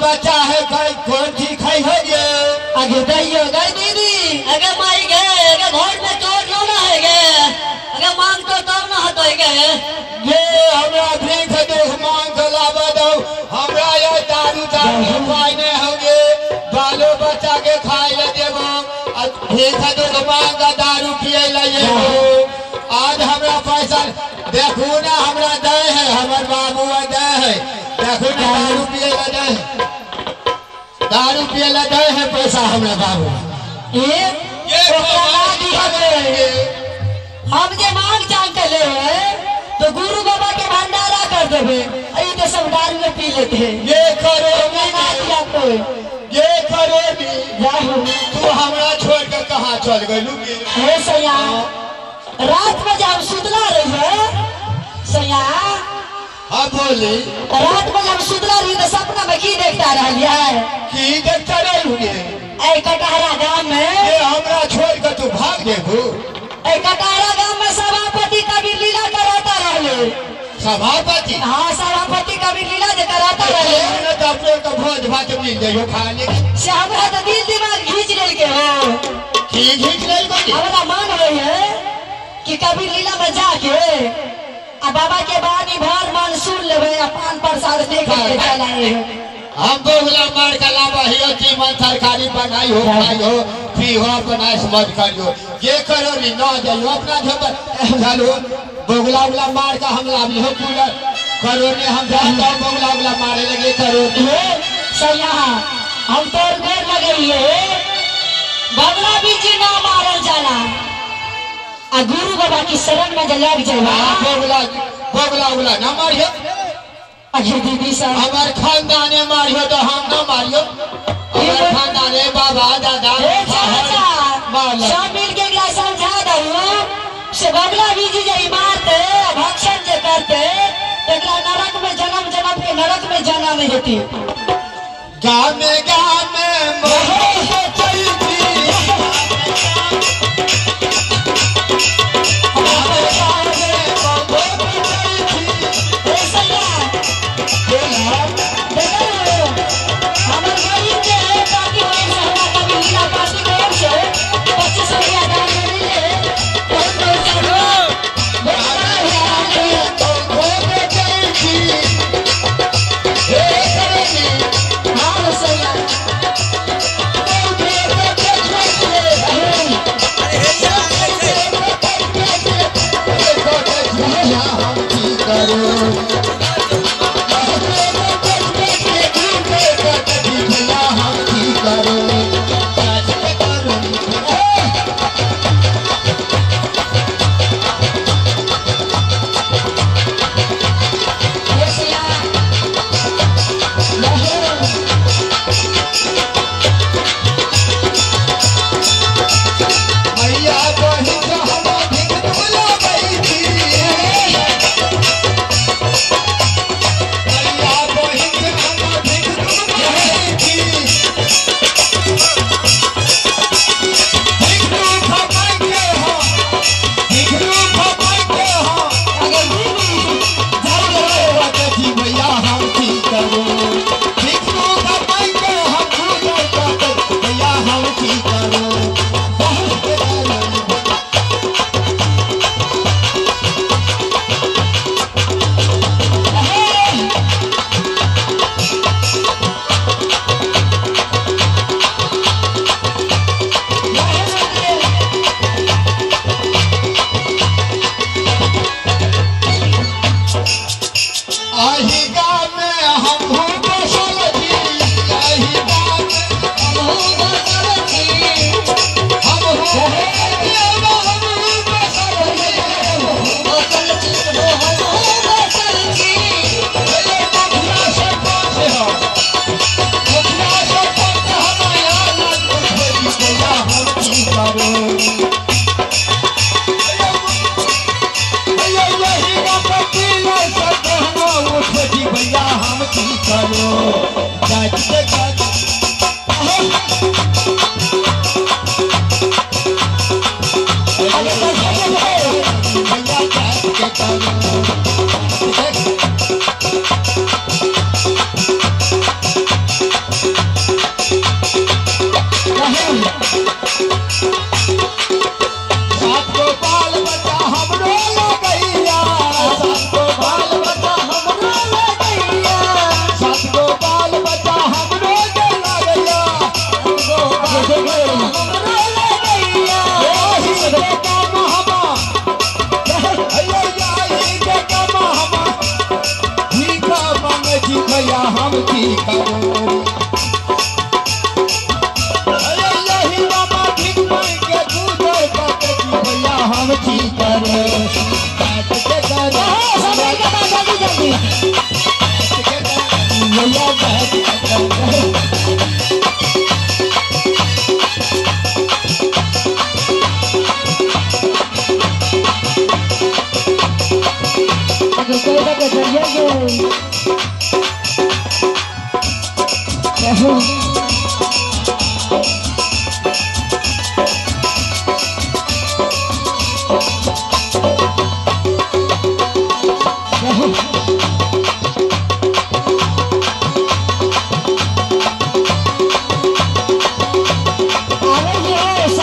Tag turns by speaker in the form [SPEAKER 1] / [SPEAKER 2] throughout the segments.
[SPEAKER 1] बच्चा है कौन चीज खाई हो गे
[SPEAKER 2] आगे दैयो गई दीदी
[SPEAKER 3] अगे माई गे अगे भोट में चोट लो ना है गे अगे मांग तो तब ना हतोय गे
[SPEAKER 1] ये हमरा भीख दुख मांग के लावा दो हमरा ये दारू दारू पाई नहीं होगे बालो बच्चा के खाए ले देबो भीख दुख मांग के दारू पिए ले आज हमरा पैसा देखू ना हमरा दे है हमर बाबू दे है देखू ना दारू पिए ले दे दारू पिए ले दे है पैसा हमरा बाबू
[SPEAKER 2] ये हम जे मांग चांग के ले तो गुरु बाबा के भंडारा कर देबे ई तो सब दारू में पी लेते हैं
[SPEAKER 1] ये करो
[SPEAKER 2] ना दिया कोई
[SPEAKER 1] ये करो
[SPEAKER 2] जाहू
[SPEAKER 1] तू हमरा छोड़ के कहां चल गेलू
[SPEAKER 2] हे सैया रात में जब सुतला रही है सैया
[SPEAKER 1] हां बोली
[SPEAKER 2] रात में जब सुतला रही तो सपना में की देखता रहलियै
[SPEAKER 1] की देखता रहलू गे
[SPEAKER 2] ए कटहरा गांव में
[SPEAKER 1] ये हमरा छोड़ के तू भाग देबू
[SPEAKER 2] ए कटहरा गांव में सभापति कबीर लीला कराता रहले
[SPEAKER 1] सभापति
[SPEAKER 2] हां सभापति कबीर लीला जे कराता रहले
[SPEAKER 1] ना तो अपने के भोज भात मिल जाइयो खाने
[SPEAKER 2] से हमरा तो दिल दिमाग घींच लेल के हो
[SPEAKER 1] की घींच लेल के
[SPEAKER 2] हमरा मन होय है कि कबीर लीला में जाके आ बाबा के बानी भर मन सुन लेबे आ पान प्रसाद लेके चल आए
[SPEAKER 1] हम बोगला मार के लावा हियो तीमन तरकारी बनाई हो खाई हो पी हो अपना समझ करियो ये करो नी ना जाइयो अपना झोपर चलो बोगला उगला मार के हम लावी हो पूरा करो ने हम जाता बोगला उगला मारे लगे करो
[SPEAKER 2] ये सैया हम तोर गोर लगइए बगला बीजी ना मारल जाला आ गुरु बाबा की शरण में जे लग जाबा
[SPEAKER 1] बोगला बोगला उगला ना मारियो
[SPEAKER 2] अरे दीदी साहब
[SPEAKER 1] हमार खानदाने मारियो तो हम ना मारियो हमार खानदाने बाबा दादा
[SPEAKER 2] सब मिल के एकरा समझा दहू से बगला बीजी जे मारते भक्षण जे करते एकरा नरक में जन्म जन्म के नरक में जाना नहीं होती
[SPEAKER 1] गाँव में मोह चलती
[SPEAKER 2] Thank you.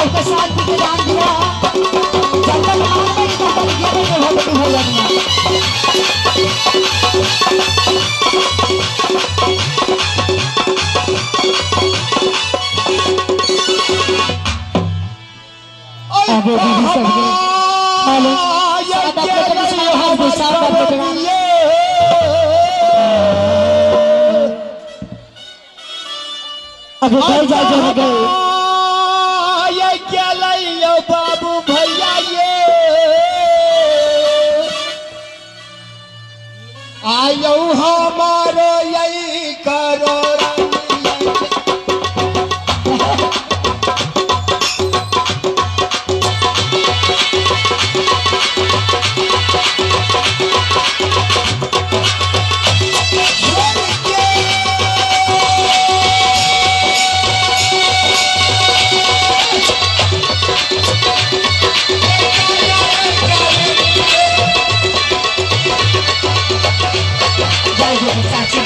[SPEAKER 2] सबके शांति के दान दिया जब तक मांगबे नहीं तब तक गेबे नहीं भगवती भैया। आगे दीदी सबके हेलो सब आप लोग के बीच में हाथ दो सब आप लोग के आगे गए जा जो गए
[SPEAKER 1] ये गेलै बाबू भैया ये आयो हमारो यही करो
[SPEAKER 2] चाची।